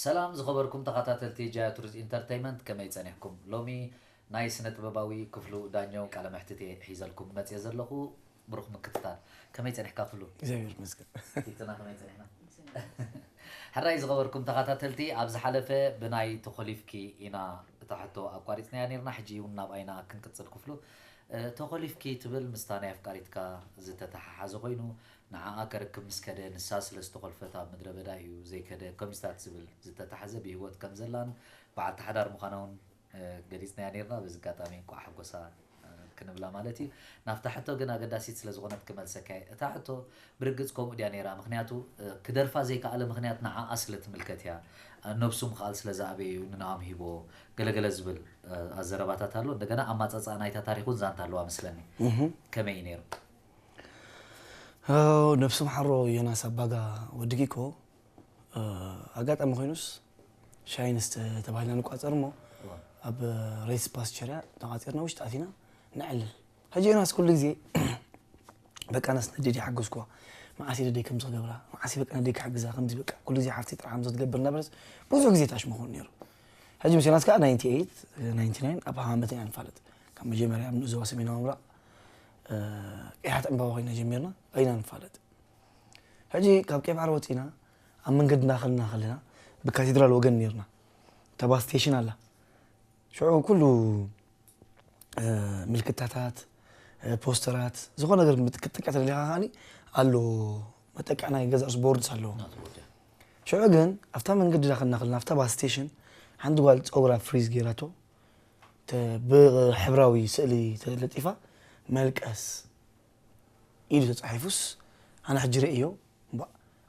ሰላም ዝኸበርኩም ተኸታተልቲ ጃያ ቱሪስት ኢንተርተይመንት፣ ከመይ ጸኒሕኩም? ሎሚ ናይ ስነ ጥበባዊ ክፍሉ ዳኘው ቃለ መሕትት እየ ሒዘልኩም መጽየ ዘለኹ። ብሩኽ ምክትታል። ከመይ ጸኒሕካ ክፍሉ? እግዚኣብሔር ይመስገን። ቲክቶና ከመይ ጸኒሕና? ሕራይ ዝኸበርኩም ተኸታተልቲ፣ ኣብ ዝሓለፈ ብናይ ተኾሊፍኪ ኢና እታ ሕቶ ኣቋሪጽናያ ነይርና፣ ሕጂ እውን ናብኣ ኢና ክንቅጽል ክፍሉ። እ፣ ተኾሊፍኪ ትብል ምስታ ናይ ኣፍቃሪትካ ዝተተሓሓዘ ኮይኑ፣ ንዓኣ ከርክብ ምስ ከደ፣ ንሳ ስለ ዝተኾልፈት ኣብ ምድረ በዳ እዩ ዘይከደ፣ ከምዚታት ዝብል ዝተታሕዘ ብህይወት ከም ዘላን በዓልቲ ሓዳር ምዃና እውን፣ እ፣ ገሊጽናያ ነይርና። በዚ ኣጋጣሚ እንቋዕ ሓጎሳ፣ እ፣ ክንብላ ማለት እዩ። ናብታ ሕቶ ግን ኣገዳሲት ስለ ዝኾነት ክመልሰካ እየ። እታ ሕቶ ብርግጽ ከምኡ ድያ ነይራ? ምኽንያቱ፣ እ፣ ክደርፋ ዘይከኣለ ምኽንያት ንዓኣ ስለ ትምልከት እያ። እ፣ ነብሱ ምኽኣል ስለ ዝኣበየ እዩ ንንኣም ሂቦ፣ ገለገለ ዝብል፣ እ፣ ኣዘረባታት ኣሎ። እንደገና ኣማጻጽኣ ናይታ ታሪኽ እውን ዛንታ ኣለዋ መስለኒ። ከመይ እዩ ነይሩ? ነብሱ ምሓሮ ዮናስ ኣባጋ ወዲ ጊኮ፣ እ፣ ኣጋጣሚ ኮይኑስ ሻይንስ ተ- ተባሂልና ንቋጸር እሞ ኣብ ሬስ ፓስቸርያ ተቋጺርና ውሽጢ ኣቲና ነዕልል። ሕጂ ዮናስ ኩሉ ግዜ በቃ ነስ ነዲድ ይሓገዝኩዋ፣ መዓስ ኢለ ደይ ከምዚ ክገብራ፣ መዓስ በቃ ነደይ ክሕግዛ፣ ከምዚ በቃ ኩሉ ግዜ ሓፍቲ ጥራሕ ከምዚ ክትገብር እናበለስ ብዙሕ ግዜ ታሽሙ ኮይኑ ነይሩ። ሕጂ ምስ ዮናስ ከዓ ናይንቲ ኤይት ናይንቲ ናይን ኣብ ሃመተ ኢና ንፋለጥ። ካብ መጀመርያ ኣብ ንእዞባ ሰሜናዊ ምብራቕ፣ እ፣ ቀያሕቲ ዕምባባ ኮይና ጀሚርና ኣይና ንፋለጥ። ሕጂ ካብ ቀይ ባሕሪ ወፂና ኣብ መንገዲ እናኸልና ከለና ብካቴድራል ወገን ነርና። ተባ ስቴሽን ኣላ። ሽዑ ኩሉ፣ እ፣ ምልክታታት፣ እ፣ ፖስተራት፣ ዝኾነ ነገር ምት- ክትጥቀ ተደሊኻ ከዓኒ ኣሎ። መጠቀዕ ናይ ገዛ ርስ ቦርድስ ኣለዎ። ሽዑ ግን ኣብታ መንገዲ ዳኸልና ከለና ኣብታ ባስ ስቴሽን ሓንቲ ጓል ፀጉራ ፍሪዝ ገይራቶ፣ ተ- ብሕብራዊ ስእሊ ተለጢፋ፣ መልቀስ ኢሉ ተጻሒፉስ፣ ኣነ ሕጂ ርእዮ። እምባ፣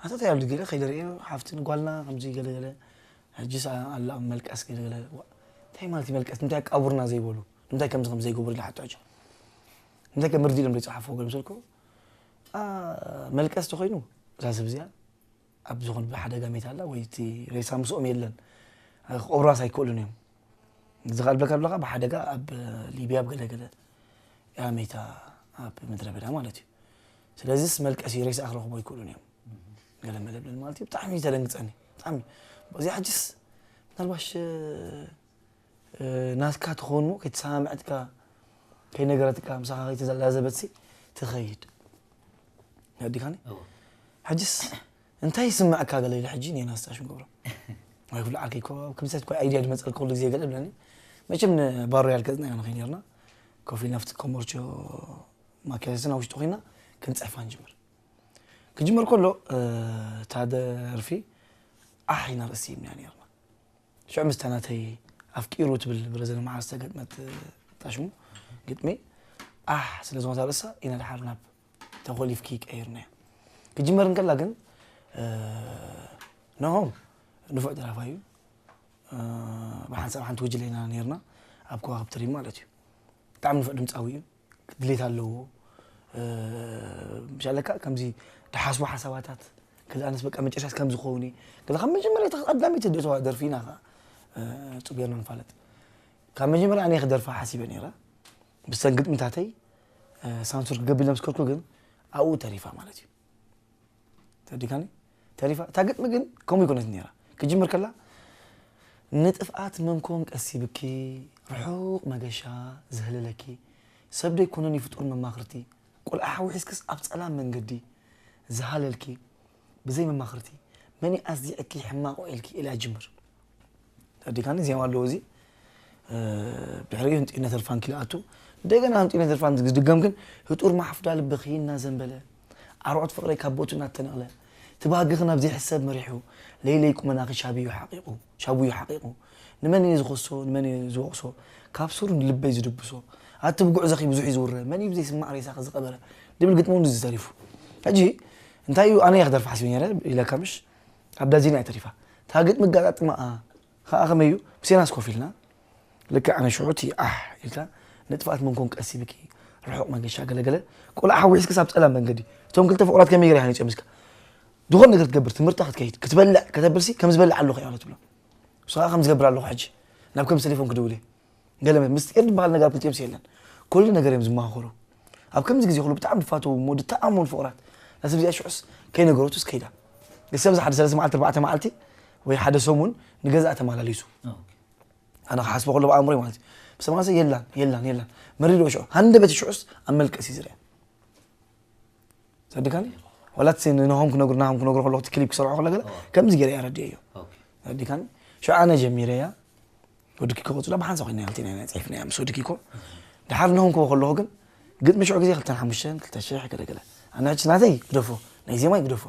ኣታ እንታይ ኣሎ ገለ ከይደ ርእዮ፣ ሓፍትን ጓልና ከምዚ ገለ ገለ፣ ሕጂ ኣላ ኣብ መልቀስ ገለ ገለ። ዋ፣ እንታይ ማለት እዩ መልቀስ? እንታይ ኣቃቡርና ዘይበሉ? እንታይ ከምዚ ከም ዘይገብሩ ኢለ ሓቶ ሕጂ። እንታይ ከም ርዲ ኢሎም ዘይጸሓፍዎ ገለ ምስልኩ፣ ኣ፣ መልቀስ ተኾይኑ እዛ ሰብ እዚኣ ኣብ ዝኾነ ብሓደጋ ሜታ ኣላ ወይ እቲ ሬሳ ምስኦም የለን፣ ክቐብሩዋስ ኣይክእሉን እዮም። እዚ ኻልበካ ኣለኻ ብሓደጋ ኣብ ሊብያ ኣብ ገለገለ ኣሜታ ኣብ ምድረ በዳ ማለት እዩ። ስለዚስ መልቀሲ ሬሳ ክረኽቦ ኣይክእሉን እዮም። ገለ መለብለን ማለት እዩ። ብጣዕሚ ተደንግጸኒ። ብጣዕሚ በዚኣ ሕጅስ ምናልባሽ፣ እ፣ ናትካ ትኸውን እሞ ከይተሰማምዐትካ፣ ከይነገረትካ፣ ምሳኻ ከይተዘላዘበትሲ ትኸይድ። ኣዲካኒ? እወ። ሕጅስ እንታይ ይስምዐካ ገለ ኢለ ሕጂ ንየናስ ጣሽም ገብሮ። ወይ ኩሉ ዓርከይ እኮ ኣብ ክምሰት እኮ ኣይድያ ዝመጸልካ ኩሉ ግዜ ገለ ብለኒ። መቸም ንባሮ ያልገጽና ኢና ንኸይድ ነርና። ኮፍ ኢልና ኣብቲ ኮመርቾ ማኪያቶስና ውሽጢ ኮይና ክንጽሕፋ ንጅምር። ክጅመር ከሎ፣ እ፣ እታ ደርፊ ኣሕ ኢና ርእሲ ሂብና ነርና። ሽዑ ምስታ ናተይ ኣፍቂሩ ትብል ብረዘነ መዓዝ ዝተገጥመት ጣሽሙ ግጥሚ ኣሕ ስለ ዝኾነት ርእሳ ኢና ድሓር ናብ ተኾሊፍኪ ቀይርናዮ። ክጅመር እንከላ ግን፣ እ፣ ናሆም ንፉዕ ደራፋይ እዩ። እ፣ ብሓንሳብ ሓንቲ ጉጅለ ኢና ነርና ኣብ ከዋኽብቲ ሪም ማለት እዩ። ብጣዕሚ ንፉዕ ድምፃዊ እዩ። ድሌት ኣለዎ። እ፣ ምሻለካ ከምዚ ድሓስቦ ሓሳባታት፣ ከዚ ኣነስ በቃ መጨረሻስ ከም ዝኸውን እዩ። ከዚ ካብ መጀመርያ እቲ ቀዳመይቲ ደስዋ ደርፊ ኢና ኸዓ፣ እ፣ ጽቡየርና ንፋለጥ። ካብ መጀመርያ ኣነ ክደርፋ ሓሲበ ነይረ። ብሰን ግጥምታተይ፣ እ፣ ሳንሱር ክገብር ኢለ ምስ ከድኩ ግን ኣብኡ ተሪፋ ማለት እዩ። ተዲካኒ? ተሪፋ። እታ ግጥሚ ግን ከምኡ ይኮነት ነይራ። ክጅምር ከላ፣ ንጥፍኣት መንኮን ቀሲብኪ፣ ርሑቕ መገሻ ዝህልለኪ፣ ሰብ ደይኮነን እዩ ፍጡር መማኽርቲ፣ ቆልዓ ሓዊሒስክስ ኣብ ጸላም መንገዲ ዝሃለልኪ፣ ብዘይ መማኽርቲ፣ መን እዩ ኣዝዒኪ ሕማቕ ውዒልኪ ኢላ ጅምር። ተዲካኒ ዜማ ኣለዎ እዚ። እ፣ ድሕሪኡ ህንጢነ ተርፋን ኪልኣቱ። እንደገና ህንጢነ ተርፋን ዝድገም ግን ህጡር ማሕፉዳ ልብኺ እናዘንበለ፣ ኣርዑት ፍቕረይ ካብ ቦቱ እናተነቕለ፣ እቲ ባህግኺ ናብ ዘይሕሰብ መሪሑ፣ ለይለይ ቁመናኺ ሻብዩ ሓቂቑ፣ ሻብዩ ሓቂቑ። ንመን እየ ዝኸሶ፣ ንመን እየ ዝወቕሶ፣ ካብ ሱር ንልበይ ዝድብሶ። ኣቲ ብጉዕዞኺ ብዙሕ እዩ ዝውረ፣ መን እዩ ብዘይስማዕ ሬሳኺ ዝቐበረ? ድብል ግጥሚ እውን እዚ ተሪፉ። ሕጂ እንታይ እዩ ኣነ እየ ክደርፊ ሓሲበ ነይረ ኢለካ ምሽ? ኣብ ዳዚና እያ ተሪፋ። እታ ግጥሚ ኣጋጣጥማኣ ኸዓ ከመይ እዩ? ምስ ዮናስ ኮፍ ኢልና፣ ልክዕ ኣነ ሽዑ እቲ ኣሕ ኢልካ፣ ንጥፍኣት መንኮን ቀሲብኪ፣ ርሑቕ መገሻ ገለገለ፣ ቆልዓ ሓዊስክስ ኣብ ጸላም መንገዲ፣ እቶም ክልተ ፍቑራት ከመይ ገይረ ሃኒጾም እስካ? ዝኾነ ነገር ትገብር፣ ትምህርታ ክትከይድ፣ ክትበልዕ፣ ከተብልሲ፣ ከም ዝበልዕ ኣለኹ እያ ትብሎ። ንሱ ኸዓ ከም ዝገብር ኣለኹ ሕጂ፣ ናብ ከም ቴሌፎን ክድውል እየ። ገለ ምስጢር ዝበሃል ነገር ኣብ ክልቲኦም የለን። ኩሉ ነገር እዮም ዝመኻኸሩ። ኣብ ከምዚ ግዜ ኩሉ ብጣዕሚ ዝፋተዉ እሞ ዝተኣመኑ ፍቑራት፣ ነዚ ብዚኣ ሽዑስ ከይነገረቱስ ከይዳ። ንሰብ ዝሓደ ሰለስተ መዓልቲ፣ ኣርባዕተ መዓልቲ ወይ ሓደ ሰሙን ንገዛእ ተመላሊሱ ኣነ ክሓስቦ ከሎ ብኣእምሮይ ማለት እዩ ብሰማሰ የላን የላን የላን መሪዶ ሽዑ ሃንደበት ሽዑስ ኣብ መልቀስ እዩ ዝርያ ተረዲካኒ ወላት ንሆም ክነግሩ ናሆም ክነግሩ ከለኩ ክሊፕ ክሰርዖ ከሎ ገለ ከምዚ ገይረ እያ ረድየዮ ተረዲካኒ ሽዑ ኣነ ጀሚረ እያ ወዲ ኪኮ ቆፅላ ብሓንሳ ኮይና ያልቲና ኢና ፅሒፍና እያ ምስ ወዲ ኪኮ ድሓር ንሆም ክቦ ከለኹ ግን ግጥሚ ሽዑ ግዜ ክልተን ሓሙሽተን ክልተ ሽሕ ገለ ገለ ኣነ ሕጂ ናተይ ግደፎ ናይ ዜማይ ግደፎ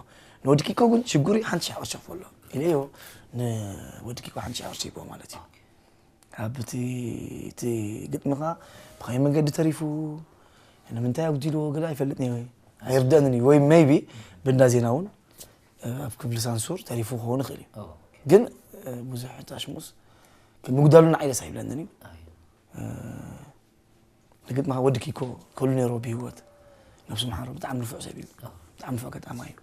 ንወዲ ኪኮ ግን ሽጉሪ ሓንቲ ሽሕ ቅርሺ ክፈሎ ኢለዮ ንወዲ ኪኮ ሓንቲ ሽሕ ቅርሺ ይቦ ማለት እዩ ኣብ እቲ እቲ ግጥምኻ ብኸመይ መንገዲ ተሪፉ ንምንታይ ኣጉዲልዎ ገለ ኣይፈልጥን እየ ኣይርደእንን እዩ ወይ ሜይቢ ብእንዳ ዜና እውን ኣብ ክፍሊ ሳንሱር ተሪፉ ክኸውን ይኽእል እዩ ግን ብዙሕ ታሽሙስ ምጉዳሉ ንዓይ ደስ ኣይብለንን እዩ ንግጥምኻ ወዲ ኪኮ ከሉ ነይሮ ብህይወት ነብሱ መሓሮ ብጣዕሚ ንፉዕ ሰብ እዩ ብጣዕሚ ንፉዕ ገጣማ እዩ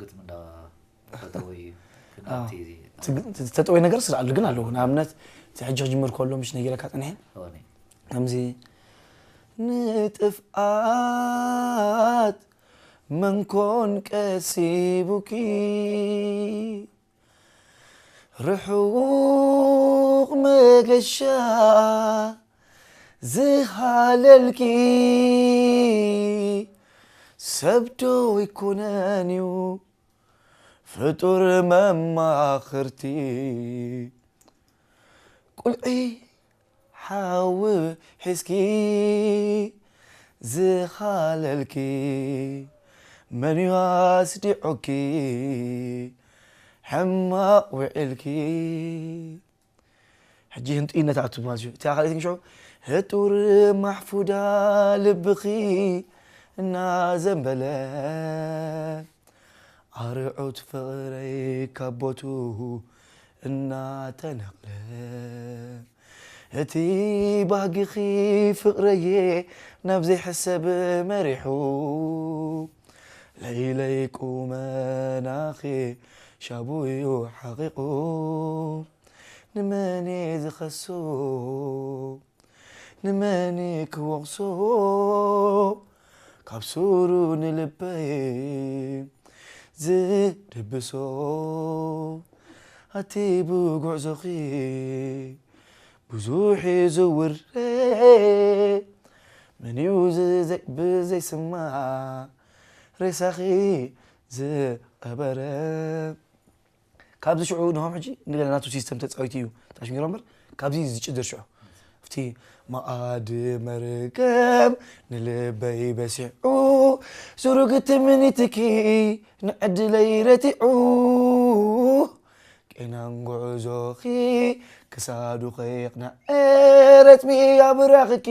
ግጥሚ እንዳ ተጠወይ ነገር ስለ ኣሉ ግን ኣለዎ ንኣብነት እቲ ሕጂ ክጅምር ከሎ ምሽ ነጊረካ ፀኒሐ ከምዚ ንጥፍኣት መንኮን ቀሲቡኪ ርሑቕ መገሻ ዝሃለልኪ ሰብ ዶ ይኮነን እዩ ፍጡር መማኽርቲ ቁልዒ ሓዊ ሒዝኪ ዝኻለልኪ መን እዩ ኣስዲዖኪ ሕማቕ ውዒልኪ ሕጂ ህንጡይነት ኣቱ ማለት እዩ እቲኣ ካልኣይቲ ሽዑ ህጡር ማሕፉዳ ልብኺ እናዘንበለ ኣርዑት ፍቕረይ ካብ ቦትኡ እናተነቕለ እቲ ባህግኺ ፍቕረየ ናብ ዘይሕሰብ መሪሑ ለይለይ ቁመናኺ ሻቡዩ ሓቂቑ ንመን ዝኸሶ ንመን ክወቕሶ ካብ ሱሩ ንልበይ ዝድብሶ ኣቲ ብጉዕዞኺ ብዙሕ ዝውረ መን እዩ ብዘይስማዕ ሬሳኺ ዝቐበረ ካብዚ ሽዑ ንሆም ሕጂ ንገለ ናቱ ሲስተም ተፃዊቱ እዩ ታሽሚሮ እምበር ካብዚ ዝጭድር ሽዑ ኣብቲ መኣድ መርገም ንልበይ በሲዑ ስሩግ ትምኒትኪ ንዕድለይ ረቲዑ ቄናን ጉዕዞኺ ክሳዱ ከይቕንዐ ረትሚ ኣብራኽኪ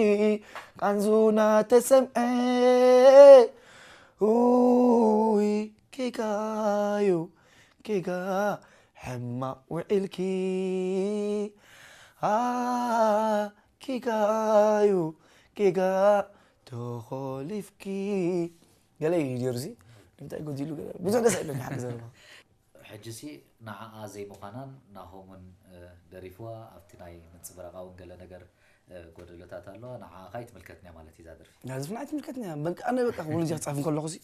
ቃንዙ ናተሰምዐ ውይ ጌጋዩ ጌጋ ሕማቕ ውዒልኪ ኣ ጌጋዩ ጌጋ ተኾሊፍኪ ገለ እዩ ጀርዚ ንምንታይ ጎዲሉ ገለ ብዙሕ ደስ ኣይብለኒ ሓደ ዘረባ ሕጂ ሲ ንዓኣ ዘይምዃናን ናሆምን ደሪፍዋ ኣብቲ ናይ ምንፅብራቓ እውን ገለ ነገር ጎደሎታት ኣለዋ ንዓኻ ኣይትምልከትንያ ማለት እዩ እዛ ደርፊ ናዝፍና ኣይትምልከትንያ በቃ ኣነ በቃ ኩሉ ግዜ ክፃፍ እንከለኹ ሲ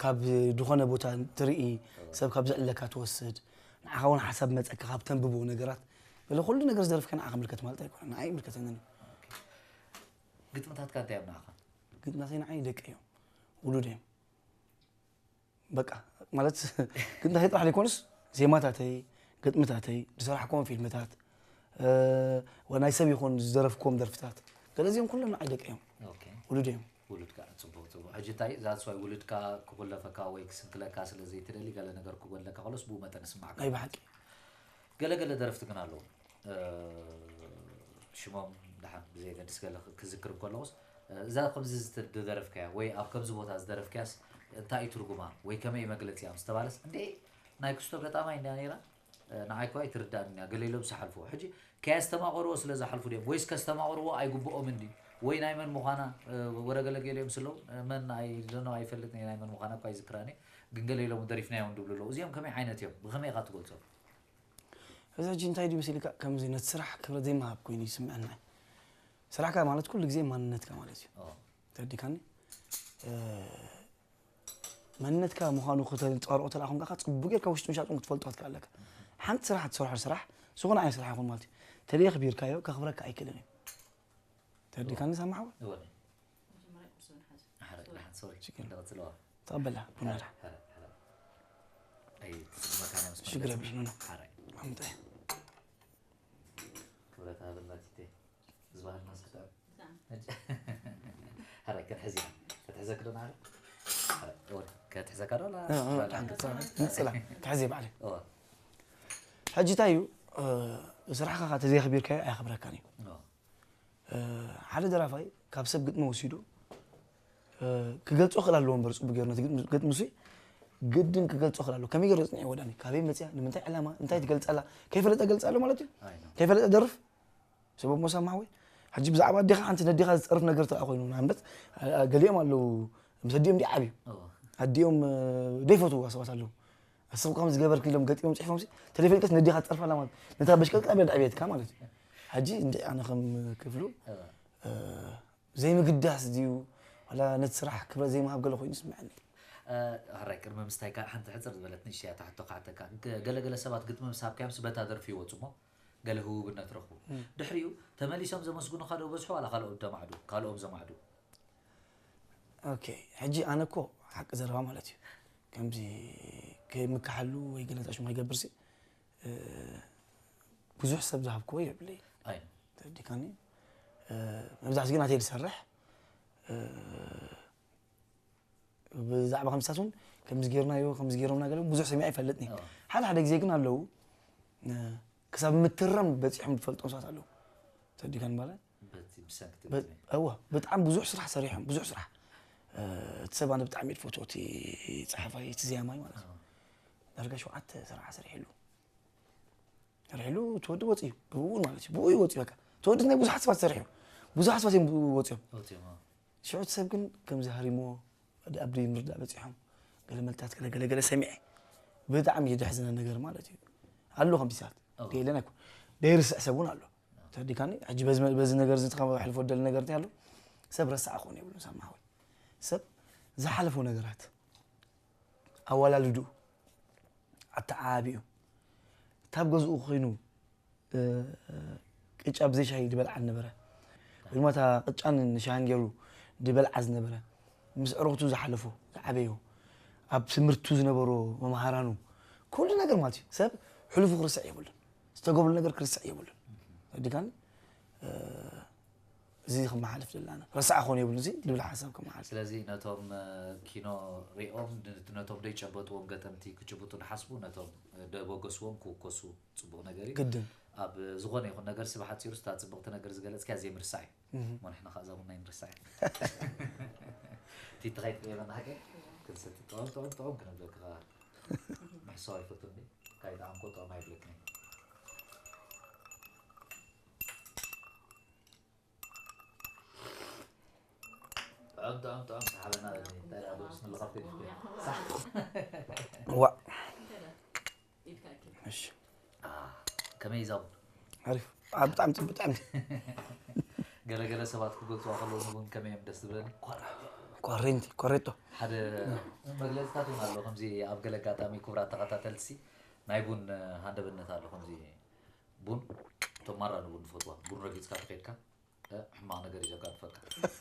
ካብ ዝኾነ ቦታ ትርኢ ሰብ ካብ ዘዕለካ ትወስድ ንዓኻ እውን ሓሳብ መፀካ ካብ ተንብቦ ነገራት በለ ኩሉ ነገር ዝደርፍካ ንዓኻ ምልከት ማለት ኣይኮነ ንዓይ ይምልከተንን ግጥምታትካ እንታይ እዮም ንዓኻ ግጥምታተይ ንዓይ ደቂ እዮም ውሉድ እዮም በቃ ማለት ግጥምታተይ ጥራሕ ዘይኮኑስ ዜማታተይ ግጥምታተይ ዝሰራሕክዎም ፊልምታት ወናይ ሰብ ይኹን ዝደረፍክዎም ደርፍታት ገለዚኦም ኩሎም ንዓይ ደቂ እዮም ውሉድ እዮም ውሉድካ ጽቡቅ ጽቡቅ ሕጂ እንታይ that's why ውሉድካ ክጎለፈካ ወይ ክስንክለካ ስለ ዘይትደሊ ገለ ነገር ክጎለካ ከሎስ ብኡ መጠን ስማዕካ ናይ ብሓቂ ገለ ገለ ደረፍቲ ግን ኣለዉ ሽሞም ደሓን ብዘየገድስ ገለ ክዝክር ከለኹስ እዛ ከምዚ ዝደረፍካያ ወይ ኣብ ከምዚ ቦታ ዝደረፍካያስ እንታይ እዩ ትርጉማ ወይ ከመይ መግለፂያ ምስ ተባለስ እንዴ ናይ ክስቶ ገጣማይ እንድያ ነይራ ንዓይ እኳ ኣይትርዳእን እያ ገለ ኢሎም ዝሓልፍዎ ሕጂ ከየስተማቐርዎ ስለ ዝሓልፉ ድዮም ወይስ ከስተማቐርዎ ኣይግብኦምን ድዩ ወይ ናይ መን ምዃና ወረ ገለ ገሊኦም ስለው መን ኣይደኖ ኣይፈልጥን ናይ መን ምዃና እኳ ኣይዝክራን እየ ግን ገለ ኢሎም ደሪፍናዮ ድብሉ ኣለዉ እዚኦም ከመይ ዓይነት እዮም ብኸመይ ኢኻ ትገልፆም እዚ ሕጂ እንታይ ድዩ መሲልካ ከምዚ ነቲ ስራሕ ክብረት ዘይምሃብ ኮይኑ ይስምዐና ስራሕካ ማለት ኩሉ ግዜ ማንነትካ ማለት እዩ ተረዲካኒ መንነትካ ምዃኑ ከተንጸባርቖ ተለኣኹም ከኣ ጽቡቕ ጌርካ ውሽጥን ውሻጥን ክትፈልጦ ክትክእል ኣለካ። ሓንቲ ስራሕ ትሰርሖ ስራሕ፣ ዝኾነ ዓይነት ስራሕ ይኹን ማለት እዩ። ተደይ ኣኽቢርካዮ ከኽብረካ ኣይክእልን እዩ። ተረዲእካኒ ሳሚ ሓወይ? እወ። መጀመርያ ቁርሲ እውን ሓዝ። ሓረ፣ ሶሪ። ደሓን፣ ሶሪ። ሽግር። እንደቐጽለዋ። ተቐበላ፣ ቡና ሓረ፣ ድሓን። ሓረ፣ ሓረ። ኣይ፣ ትስማካና ምስ ሽግር ማለት የብልሽ፣ ኖ፣ ኖ። ሓረ። ኣምጣ። ክብረት ሃበላ ቲቴ። ዝበሃል ማስክ ጥዕም። ብጣዕሚ። ሕጂ፣ ሓረ፣ ክንሕዝ ኢና። ክትሕዘኪ ዶ ንዓለ? ሓረ፣ እወ፣ ክትሕዘካ ዶ ኣላ? እ፣ እ፣ ባላ? ሓንቲ ንጽላ፣ ክትሕዚ ባዕለይ። እወ። ሕጂ እንታይ እዩ፣ እ፣ ስራሕኻ ተዘይኣኽቢርካዮ ኣየኽብረካን እዩ። እወ። እ፣ ሓደ ደራፋይ ካብ ሰብ ግጥሚ ወሲዱ፣ እ፣ ክገልጾ ክእል ኣለዎ እምበር ጽቡቅ ገይሩ ነቲ ግጥሚ፣ ግጥሚ ሲ ግድን ክገልጾ ክእል ኣለዎ። ከመይ ገይሩ ዘጽንዕዎ ወዳኒ? ካበይ መጽያ? ንምንታይ ዕላማ? እንታይ ትገልጻላ? ከይፈለጠ ገልጻ ኣሎ ማለት እዩ? ኣይ፣ ኖ። ከይፈለጠ ደርፍ? ሰበብ ሞሳ ማሕወይ? ሕጂ ብዛዕባ ኣዴኻ ሓንቲ ነዴኻ ዝጸርፍ ነገር ተኣ ኮይኑ፣ ንኣብነት፣ እ፣ ገሊኦም ኣለዉ፣ ምስ ኣዲኦም እንዲ ዓብዩ። እዎ። ኣዲኦም፣ እ፣ ደይፈትውዋ ሰባት ኣለዉ። ኣሰብ ከም ዝገበርክ ኢሎም ገጢሞም ጽሒፎም ሲ፣ ተደፈልጠት ነዴኻ ትጸርፋላ ማለት። ነታ በሽቀልቃ ብያ ዕብየትካ ማለት እዩ። ሕጂ እንዲ ኣነ ከም ክፍሉ፣ እዎ። እ፣ ዘይምግዳስ ድዩ? ዋላ ነቲ ስራሕ ክብረት ዘይምሃብ ገለ ኮይኑ ይስምዐኒ። እ፣ ሕራይ ቅድሚ ምስታይ ካልእ ሓንቲ ሕጽር ዝበለት ንእሽተይ እያ፣ ሕቶ ክሓተካ። ገ-፣ ገለ ገለ ሰባት ግጥሚ ምስ ሃብካዮም ሲ በታ ደርፊ ይወጹ እሞ፣ ገለ ህውብነት ረኽቡ። እም። ድሕሪኡ ተመሊሶም ዘመስግኑኻ ዶ በዝሑ ዋላ ካልኦም ደማዕዱ፣ ካልኦም ዘማዕዱ? ኦኬ፣ ሕጂ ኣነ እኮ ሓቂ ዘረባ ማለት እዩ። ከምዚ ከይምክሓሉ ወይ ገለ ንእሽቶ ከይገብር ሲ፣ እ፣ ብዙሕ ሰብ ዝሃብክዎ የብለይ። ኣይ። ተረዲካኒ? እ፣ መብዛሕትኡ ግዜ ናተይ ዝሰርሕ፣ እ፣ ብዛዕባ ከምስታት እውን ከምዚ ጌርናዮ፣ ከምዚ ጌሮምና ገለ ብዙሕ ሰሚዐ ኣይፈልጥን እየ። ኣዎ። ሓደ ሓደ ግዜ ግን ኣለዉ፣ እ፣ ክሳብ ምትራም በጺሖም ዝፈልጦም ሰባት ኣለዉ። ተረዲካኒ ማለት? በቲ ብሰንኪ እቲ በ-፣ ግጥሚ። እወ፣ ብጣዕሚ ብዙሕ ስራሕ ሰሪሖም፣ ብዙሕ ስራሕ። እ፣ እቲ ሰብ ኣነ ብጣዕሚ እየ ዝፈትዎ፣ እቲ ጸሓፋይ፣ እቲ ዜማይ ማለት እዩ። ኣዎ። ዳርጋ ሸውዓተ ስራሕ ሰሪሕሉ። ርሒሉ ተወዲ ወፂኡ፣ ብኡ ማለት እዩ፣ ብኡ እዩ ወፂኡ። በቃ ተወዲ ናይ ብዙሓት ሰባት ሰሪሑ፣ ብዙሓት ሰባት እዮም ብኡ ወፂኦም። ወፂኦም፣ ኣዎ። ሽዑ እቲ ሰብ ግን ከምዚ ሃሪሞ፣ ወዲ ኣብዲ ምርዳእ በፂሖም፣ ገለ መልታት ገለ፣ ገለ፣ ገለ ሰሚዐ። ብጣዕሚ እዩ ደሕዝነ ነገር ማለት እዩ። ኣሎ ከምዚ ሰባት። ኣዎ። ደየለን ኣይኮን። ደይርስዕ ሰብ እውን ኣሎ። ተረዲካኒ? ሕጂ በዚ መ-፣ በዚ ነገር እዚ ተኸ-፣ ሕልፎ ደሊ ነገር እንታይ ኣሎ? ሰብ ረሳዕ ክኾን የብሉን ሳሚ ሓወይ። ሰብ ዝሓለፎ ነገራት፣ ኣወላልድኡ፣ ኣተዓባቢኡ፣ ካብ ገዝኡ ኮይኑ፣ እ፣ ቅጫ ብዘይ ሻሂ ዝበልዓ ዝነበረ፣ ወይ ድማ እታ ቅጫን ሻሂን ገይሩ ዝበልዓ ዝነበረ፣ ምስ ዕርኽቱ ዝሓለፎ፣ ዝዓበዮ፣ ኣብ ትምህርቱ ዝነበሮ መምሃራኑ፣ ኩሉ ነገር ማለት እዩ። ሰብ ሕሉፉ ክርስዕ የብሉን። ዝተገብሩ ነገር ክርስዕ የብሉን። ተረዲካኒ? እ፣ እዚ ክመሓልፍ ዘለና። ረሳዕ ክኾን የብሉን እዚ ዝብል ሓሳብ ክመሓልፍ። ስለዚ ነቶም፣ እ፣ ኪኖ ሪኦም፣ ን-፣ ነቶም ደይጨበጥዎም ገጠምቲ ክጭብጡ ዝሓስቡ፣ ነቶም፣ እ፣ ደበገስዎም ክውከሱ ጽቡቕ ነገር እዩ። ግድን። ኣብ ዝኾነ ይኹን ነገር ሲ ብሓጺሩ ስታ ጽብቕቲ ነገር ዝገለጽክያ ዘይምርሳዕ እዩ። እህ። እሞ ንሕና ከኣ እዛ ቡና ኣይንርሳዕ። ቲቲ ከይትጥየመና ሃገር ክንሰቲ ጥዑም፣ ጥዑም፣ ጥዑም ክነብለኪ ከኣ። ምሕሳው ኣይፈቱን ድየ? ካይጠዓምኮ ጥዑም ኣይብለክን እየ። ጥዑም፣ ጥዑም፣ ጥዑም፣ ሰሓበና በለኒ። እንታይ ደኣ፣ ዶ ብስም ኣላህ ከፍተይ ትፍተይ? ሳሕ። ዋእ። እሺ። አ፣ ከመይ እዩ እዛ ቡን? ኣሪፍ። አ፣ ብጣዕሚ ጽቡቅ፣ ብጣዕሚ። ገለ ገለ ሰባት ክገልጽዋ ከለዉ ንቡን ከመይ እዮም ደስ ዝብለኒ? ኳሬንቲ፣ ኮሬቶ። ሓደ መግለጽታት እውን ኣሎ። ከምዚ ኣብ ገለ ኣጋጣሚ ክቡራት ተኸታተልትሲ ናይ ቡን ሃንደበትነት ኣሎ። ከምዚ ቡን፣ እቶም ማራ ንቡን ዝፈትዋ፣ ቡን ረጊጽካ ተኸይድካ፣ እ፣ ሕማቕ ነገር እዩ ዘጋጥመካ።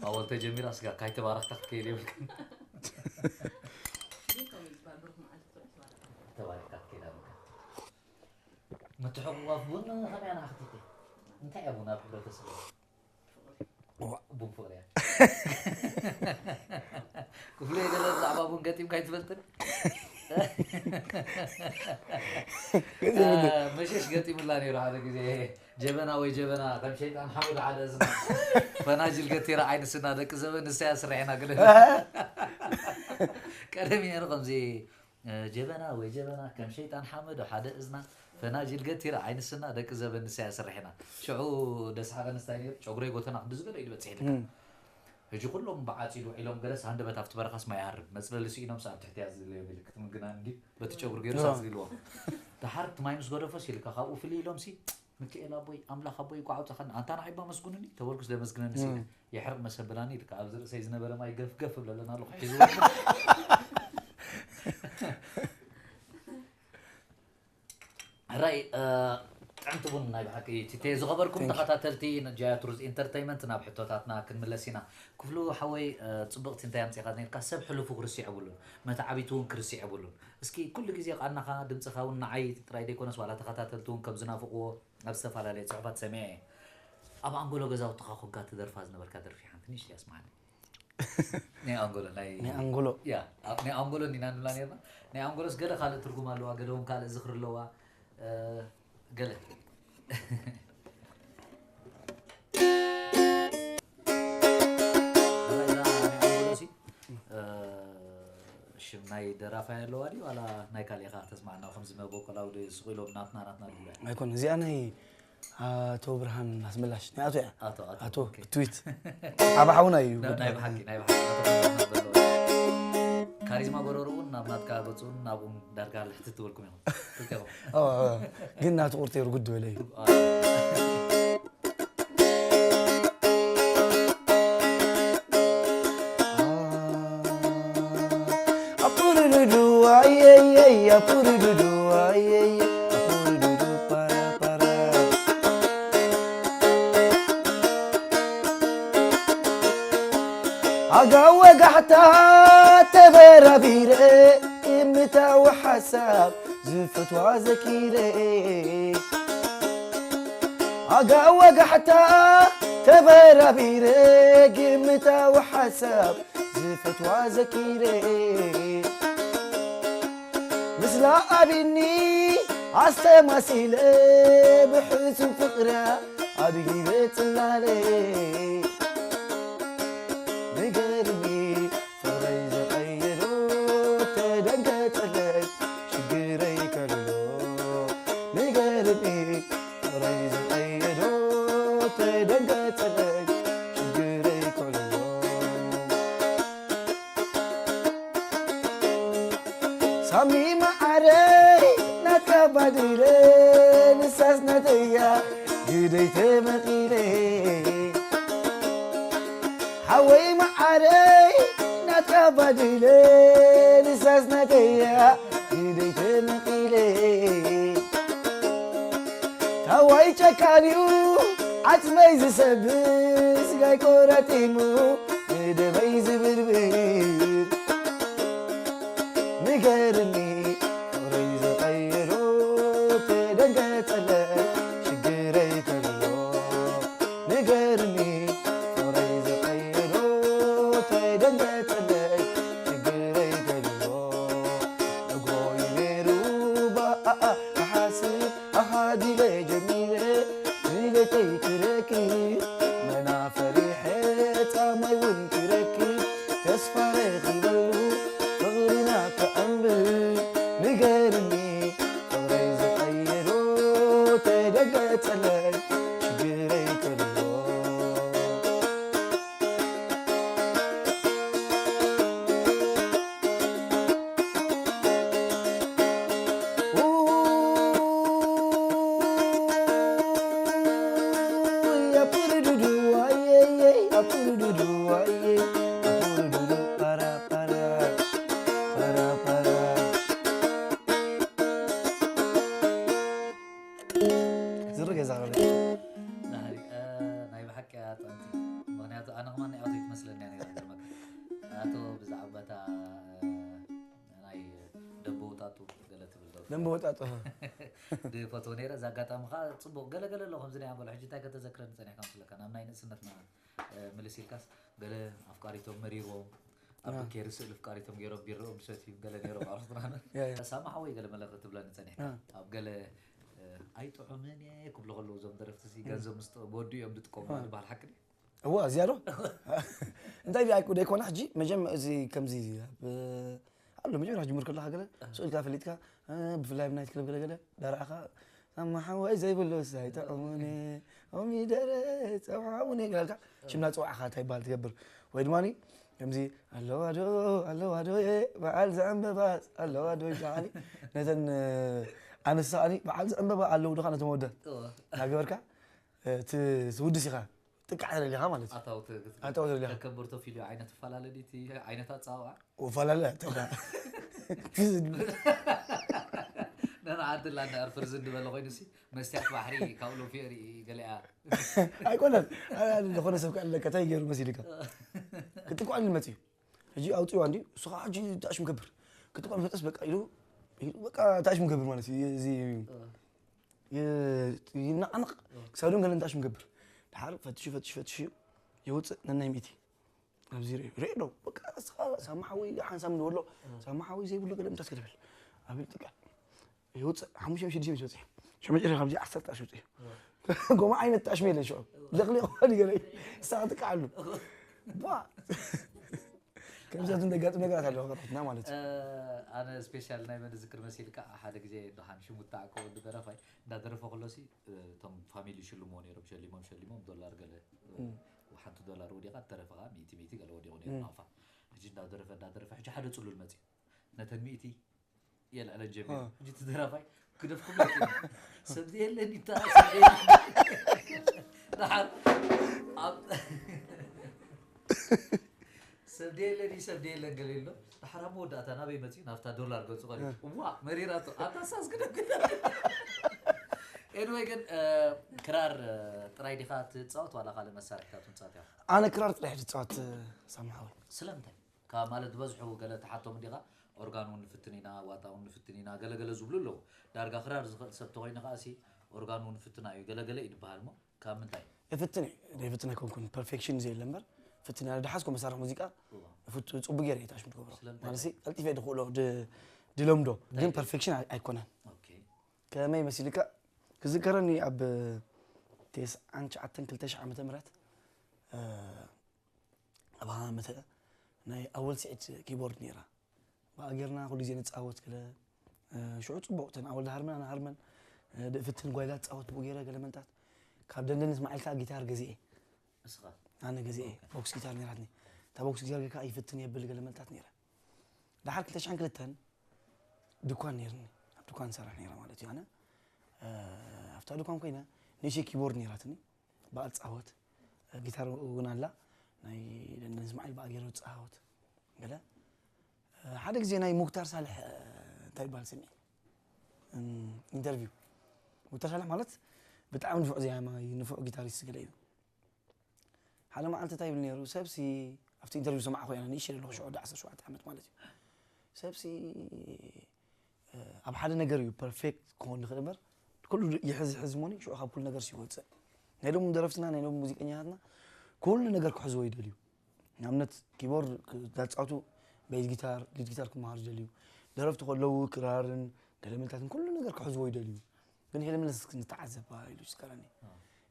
ኣወል ተጀሚራ ስጋ ካይተባረኽካ ክትከይድ የብልካን። ተባሪኽካ ክትከይድ ኣለካ። ምትሕቑቋፍ ቡን ከመይ ኣና ክትቲ? እንታይ እያ ቡን ኣብ ሕብረተሰብ? ቡን ፍቕሪ እያ። ክፍሉ የገለ ብዛዕባ ቡን ገጢምካ ኣይትፈልጥን? ገጢሙ እ፣ መሸሽ ገጢሙላ ነይሩ ሓደ ግዜ። ጀበና ወይ ጀበና፣ ከም ሸይጣን ሓሙድ ሓደ እዝና። ፈናጅል ገቲራ ዓይኒ ስና፣ ደቂ ዘበን ንሳ እያ ስርሕና ገለ። ቀደም እየ ነይሩ ከምዚ፣ እ፣ ጀበና ወይ ጀበና፣ ከም ሸይጣን ሓመድ ሓደ እዝና፣ ፈናጅል ገቲራ ዓይኒ ስና፣ ደቂ ዘበን ንሳ እያ ስርሕና። ሽዑ ደስሓ ከንስታይ ነይሩ፣ ጨጉረይ ጎተና ክንዲ ዝገለ ኢሉ በጽሕ ኢልካ። እም። ሕጂ ኩሎም ብዓጺድ ውዒሎም፣ ገለስ ሃንደበት ኣብቲ በረኻስ ማይ ይሃርም። መጽለሊ ስኢኖምስ ኣብ ትሕቲ እያ ዝልዮ ምልክት ምግናን እንዲ በቲ ጨጉሪ ገይሩ እዎ። ሳጽ ኢልዎ። ደሓር እቲ ማይ ምስ ገደፎስ ኢልካ ካብኡ ፍልይ ኢሎምሲ፣ "ምክኤል ኣቦይ፣ ኣምላኽ ኣቦይ፣ እኳ ኣውጻኻኒ፣ ኣንታ ንዓይ እባ መስጉንኒ" ተበልኩስ፣ "ደመስግነኒ እም። ሲል የሕርቕ መሰብላኒ" ኢልካ ኣብዚ ርእሰይ ዝነበረ ማይ ገፍ ገፍ እብለለን ኣለኹ ሒዝዎ። ሕራይ ጥዕምቲ ቡን ናይ ብሓቂ ቲቴ። ዝኸበርኩም ተኸታተልቲ ጃያ ቱርዝ ኢንተርተይመንት፣ ናብ ሕቶታትና ክንምለስ ኢና። ክፍሉ ሓወይ፣ ጽብቕቲ እንታይ ኣምጺኻ ነርካ? ሰብ ሕሉፉ ክርስዕ የብሉን፣ መተዓቢቱ እውን ክርስዕ የብሉን። እስኪ ኩሉ ግዜ ቃናኻ ድምጽኻ እውን ንዓይ ጥራይ ዘይኮነስ ዋላ ተኸታተልቲ እውን ከም ዝናፍቕዎ ኣብ ዝተፈላለየ ጽሑፋት ሰሚዐ እየ። ኣብ ኣንጎሎ ገዛውትኻ ኮንካ ትደርፋ ዝነበርካ ደርፊ ሓንቲ ንእሽተይ ኣስምዓኒ። ናይ ኣንጎሎ ናይ ናይ ኣንጎሎ። ያ፣ ኣብ ናይ ኣንጎሎ እንዲና ንብላ ነርና። ናይ ኣንጎሎስ ገለ ካልእ ትርጉም ኣለዋ፣ ገለ እውን ካልእ ዝኽሪ ኣለዋ። ገለ ሽም ናይ ደራፋይ ኣለዋ ድዩ ዋላ ናይ ካልእኻ ተስማዕና? ከምዚ መበቆላዊ ዶ ስቕ ኢሎም ናትና ናትና ድብላ? ኣይኮን፣ እዚኣ ናይ ኣቶ ብርሃን ኣስመላሽ ናይ ኣቶ እያ። ኣቶ ኣቶ ኣቶ ኦኬ። ትዊት ዓባ ሓውና እዩ። ናይ ብሓቂ ናይ ብሓቂ ኣቶ ብርሃን ዘለዎ ካሪዝማ ጎረርኡ ናብ ናትካ ገጹን ናብኡን ዳርጋ ልሕትት ዝበልኩም ኢኹም ክልቴኹም። ኦ፣ ኦ፣ ግን ናቱ ቁርተይ ርጉድ ዝበለ እዩ። Apurududu, ayeyey, apurududu, ayeyey, apurududu, para, para. ኣጋ ወጋሕታ ተበራቢረ ግምታዊ ሓሳብ ዝፈትዋ ዘኪረ ኣጋ ወጋሕታ ተበራቢረ ግምታዊ ሓሳብ ዝፈትዋ ዘኪረ ምስላ ኣቢኒ ኣስተማሲለ ብሕሱም ፍቕርያ ኣድጊበ ጽላለ ንገርኒ ፍቕረይ ዝቐየዶ ተደንገጸለይ ሽግረይ ከልሎ ንገርኒ ፍቕረይ ዝቐየዶ ተደንገጸለይ ሽግረይ ከልሎ ሳሚ መዓረይ ናትካ ባዲለ ንሳስ ናተያ ግደይ ተመቒለ ሓወይ መዓረይ ናትካ ባዲለ ንሳስ ናተያ ግደይ ተመቒለ ታዋይ ጨካንዩ ዓጽመይ ዝሰብስ ጋይ ቆራጢሙ ንደመይ ዝብርብር ንገርኒ ፍቕረይ ዝቐየሮ ተደንገጸለ ሽግረይ ከልሎ ንገርኒ ፍቕረይ ዝቐየሮ ተደንገጸለ ሽግረይ ከልሎ እግሮይ ነይሩ ባኣ ክሓስብ ኣሃዲለ ጀሚረ ንቤተይ ክረክብ መና ፈሪሐ ጻማይ እውን ክረክብ ተስፋ ረኺበሉ ፍቕርና ክዕምብብ ንገርኒ ፍቕረይ ዝቐየሮ ተደንገጸለይ ሽግረይ ከልሎ ዝርገ ዛረበ ናህሪ ናይ ብሓቂ ኣጠንቲ ምክንያቱ ኣነ ከማን ናይ ኣቶ ይትመስለኒ እያ ነይራ ገርመካ ኣቶ ብዛዕባ እታ ናይ ደንበ ውጣጡ ገለ ትብል ዘሎ ደንበ ውጣጡ ድፈትዎ ነይረ። እዚ ኣጋጣሚ ከዓ ፅቡቅ ገለ ገለ ኣሎ ከምዚ ናይ ኣንጎሎ ሕጂ እንታይ ከተዘክረኒ ፀኒሕካ መስለካ ናብ ናይ ንእስነትና ምልስ ኢልካስ ገለ ኣፍቃሪቶም መሪርዎም ኣብ ኬሪ ስእሊ ኣፍቃሪቶም ገይሮም ቢርኦም ዝሰትዩ ገለ ነይሮም ኣርስትና ሳማ ሓወይ ገለ መለ ክትብለኒ ፀኒሕካ ኣብ ገለ ኣይጥዑምን እየ ክብሉ ከለዉ እዞም ደረፍቲ ገንዘብ ምስ ወዱ እዮም ዝጥቀሙ ዝበሃል ሓቂ ድዩ? እዋ እዚኣ ዶ እንታይ ቢኣይኩ ደይኮና ሕጂ መጀመ እዚ ከምዚ ኣሎ መጀመርያ ጅምር ከለካ ገለ ስእልካ ፈሊጥካ ብፍላይ ብናይት ክለብ ገለገለ ዳርዓኻ ኣማሓወይ ዘይብሉ ሳይጠቕሙኒ ኮሚደረ ፀውሓውኒ ገለልካ ሽምና ፀዋዕኻ እንታይ ይበሃል ትገብር ወይ ድማ ከምዚ ኣለዋ ዶ ኣለዋ ዶ በዓል ዘዕንበባ ኣለዋ ዶ ይበዓል ነተን ኣንስሳ በዓል ዘዕንበባ ኣለዉ ዶ ነቶም ወዳት እናገበርካ ትውድስ ኢኻ ጥቃዕ ተደሊኻ ማለት እዩ ኣታዊ ተደሊኻ ከከም ብርቶ ፊልዮ ዓይነት ፈላለ ድዩ እቲ ዓይነት ኣፀዋውዓ ፈላለ ተውካ ነና ዓዲ ላንዳ ኣርፍር ዝንድበለ ኮይኑሲ መስትያት ባሕሪ ካብኡ ሎፊ ርኢ ገሊኣ ኣይኮነን ዝኾነ ሰብ ከለካ እንታይ ገይሩ መሲልካ ክትቋል መፅዩ ሕጂ ኣውፅዋ እንዲ እሱ ከዓ ሕጂ ታሽም ገብር ክትቋል መጠስ በቃ ኢሉ በቃ ታሽም ገብር ማለት እዩ እዚ ይናዓነቕ ክሳዱን ገለን ታሽም ገብር ድሓር ፈትሹ ፈትሹ ፈትሹ ይውፅእ ነናይ ሚእቲ ኣብዚ ሪኦ ሪኦ ዶ በቃ እስኻ ሳማ ሓወይ ሓንሳም ንበሎ ሳማ ሓወይ ዘይብሉ ገለ ምታት ክድብል ኣብል ጥቃ ይውፅእ ሓሙሽተ ሽዱሽተ ምስ ወፅእ ሽዑ መጨረሻ ካብዚ ዓሰርተ ኣሽ ወፅእ ጎማ ዓይነት ጣሽመ የለን ሽዑ ለቕሊቑ ገለ ንስኻ ትቃዓሉ ቧ ከምዚኣቶም ዘጋጥም ነገራት ኣለዎ ከረትና ማለት እዩ ኣነ ስፔሻል ናይ መን ዝክር መሲልካ ሓደ ግዜ ደሓን ሽሙ ተዓቀቡ ደረፋይ እንዳደረፈ ከሎሲ እቶም ፋሚሊ ሽልሞ ነይሮም ሸሊሞም ሸሊሞም ዶላር ገለ ሓንቲ ዶላር ወዲቓ ተረፈ ከዓ ሚእቲ ሚእቲ ገለ ወዲቑ ነይሩ ናፋ ሕጂ እንዳደረፈ እንዳደረፈ ሕጂ ሓደ ፅሉል መፅዩ ነተን ሚእቲ የልዕለን ጀሚሩ ሕጂ እቲ ደራፋይ ክደፍኩም ሰብ የለን ይታ ደሓር ሰብ የለን እዩ ሰብ የለን ገለ ኣሎ ድሓር ኣብ መወዳእታ ናበይ መፅዩ ናብታ ዶላር ገፁ ቀሪ እዋ መሪራቶ ኣታ ሳስ ክደግዳ ኤንወይ ግን ክራር ጥራይ ዲኻ ትፃወት ዋላ ካልእ መሳርሕታት ምፃወት ኢኻ ኣነ ክራር ጥራሕ ዝፃወት ሳምሓዊ ስለምንታይ ካብ ማለት ዝበዝሑ ገለ ተሓቶም እንዲኻ ኦርጋን እውን ንፍትን ኢና ዋጣ እውን ንፍትን ኢና ገለገለ ዝብሉ ኣለዉ ዳርጋ ክራር ዝኽእል ሰብ ተኮይኑ ከዓ ሲ ኦርጋን እውን ፍትና እዩ ገለገለ እዩ ዝበሃል ሞ ካብ ምንታይ እፍትን እየ ዘይፍትን ኣይኮንኩን ፐርፌክሽን ዘየለ እምበር ፍትን ያለ ድሓዝኮ መሳርሒ ሙዚቃ ፍቱ ፅቡቅ ገይረ እየ ታሽም ትገብሮ ማለት ቀልጢፈ ድኽእሎ ድለምዶ ግን ፐርፌክሽን ኣይኮነን ከመይ መሲልካ ክዝከረኒ ኣብ ተስዓን ትሽዓተን ክልተ ሺሕ ዓመተ ምህረት ኣብ ሃመተ ናይ ኣወል ስዒድ ኪቦርድ ነይራ ብኣ ጌርና ኩሉ ግዜ ንፃወት ገለ ሽዑ ፅቡቅ እተን ኣወል ሃርመን ኣነ ሃርመን ድእፍትን ጓይላ ትፃወት ብኡ ገይረ ገለ መንታት ካብ ደንደን እስማዒል ከዓ ጊታር ገዚኤ እስኻ ኣነ ገዚኤ ቦክስ ጊታር ነይራትኒ እታ ቦክስ ጊታር ከዓ ይፍትን የብል ገለ መንታት ነይረ ድሓር ክልተ ሽሕን ክልተን ድኳን ነይርኒ ኣብ ድኳን ሰራሕ ነይረ ማለት እዩ ኣነ ኣብታ ድኳን ኮይነ ንእሽተይ ኪቦርድ ነይራትኒ በኣል ፃወት ጊታር እውን ኣላ ናይ ደንደን እስማዒል በኣ ገይረ ፃወት ገለ ሓደ ግዜ ናይ ሙክታር ሳልሕ እንታይ ይበሃል ስሚ ኢንተርቪው ሙክታር ሳልሕ ማለት ብጣዕሚ ንፉዕ ዜማይ ንፉዕ ጊታሪስት ገለ እዩ ሓደ መዓልቲ እንታይ ይብል ነይሩ ሰብሲ ኣብቲ ኢንተርቪው ሰማዕኹ ኢና ንእሽተይ ኣለኹ ሽዑ ዓሰርተ ሸውዓተ ዓመት ማለት እዩ ሰብሲ ኣብ ሓደ ነገር እዩ ፐርፌክት ክኾን ንኽእል እምበር ኩሉ ይሕዝ ይሕዝ ሞኒ ሽዑ ካብ ኩሉ ነገር ይወፅእ ናይ ሎም ደረፍትና ናይ ሎም ሙዚቀኛታትና ኩሉ ነገር ክሕዝዎ ይደልዩ ንኣብነት ኪቦርድ ዳፃወቱ ቤዝ ጊታር ሊድ ጊታር ክመሃር ይደልዩ ደረፍቲ ከለዉ ክራርን ገለመልታትን ኩሉ ነገር ክሕዝዎ ይደልዩ ግን ሄለመለስ ንተዓዘባ ኢሉ ዝከረኒ